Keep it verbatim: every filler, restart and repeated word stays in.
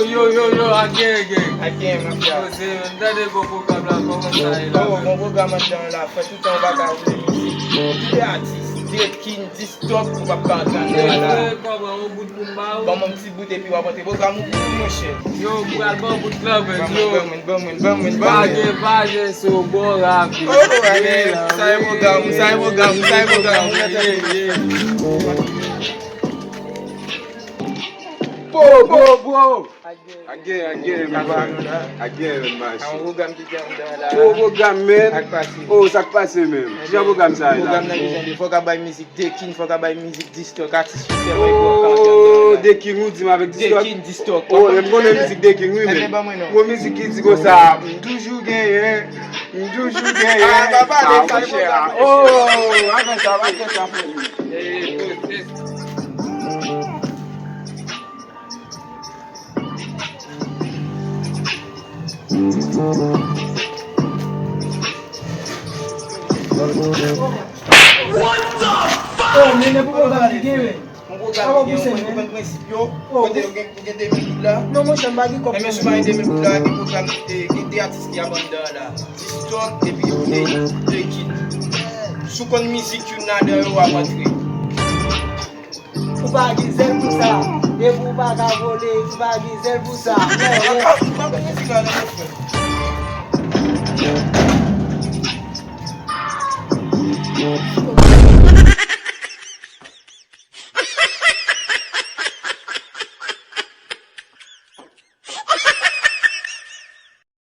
Yo, yo, yo, a gen, gen. A gen, mafya. Yo, se, m tande gwo pwogram la, kòman sa ye la, oh, menm? Bon pwogram anndan la, frè, toutan w pa ka woule mizik. Tout atis, Dekin, Distalk, ou p ap ka antre anndan la. Kòman, yon bout pou m ba ou? Ban m yon ti bout epi w ap antre. Pwogram ou pou monchè. Yo, m pral ban bout la, men, yo. Ban mwen, ban mwen, ban mwen, ban mwen. Pa gen, pa gen, so bon rap. Oh, ale, sa e pwogram, sa e pwogram, sa e pwogram. Po, po, po. Again, again, man. Again, man. An pwogram ki gen anndan la. Gwo pwogram, man. Sa k pase? Oh, sa k pase, man? Kijan pwogram sa ye la? Pwogram nan bezwen de fò ka bay mizik Dekin, fò ka bay mizik Distalk, atis yo sèlman ki pral ka anndan la. Oh, Dekin, ou di m avèk Distalk? Dekin, Distalk. Oh, m konnen mizik Dekin, wi, men. Ebyen, ban mwen non. Gwo mizik ki di konsa, m toujou genyen, m toujou genyen. Ah, pa pale, ah, sa monchè, pwogram. Oh, avan sa, avan sa, frè. Eh, eh, eh. Oh, men, men pou pwogram li gen, men. Yon pwogram ki gen, ou konn, ou konn prensip yo. Oh. Kote ou gen, ou gen de mil goud la. Non, monchè, m pa gen kòb. Ebyen, si w pa gen de mil goud la, gen pwogram, eh, gen de atis ki ap anndan la. Distalk epi Dekin. Si w konn mizik youn ladan yo, w ap antre. Ou pa gen zèl pou sa. Depi ou pa ka vole, ou pa gen zèl pou sa. Mwen, mwen, mwen, mwen, mwen, mwen, mwen,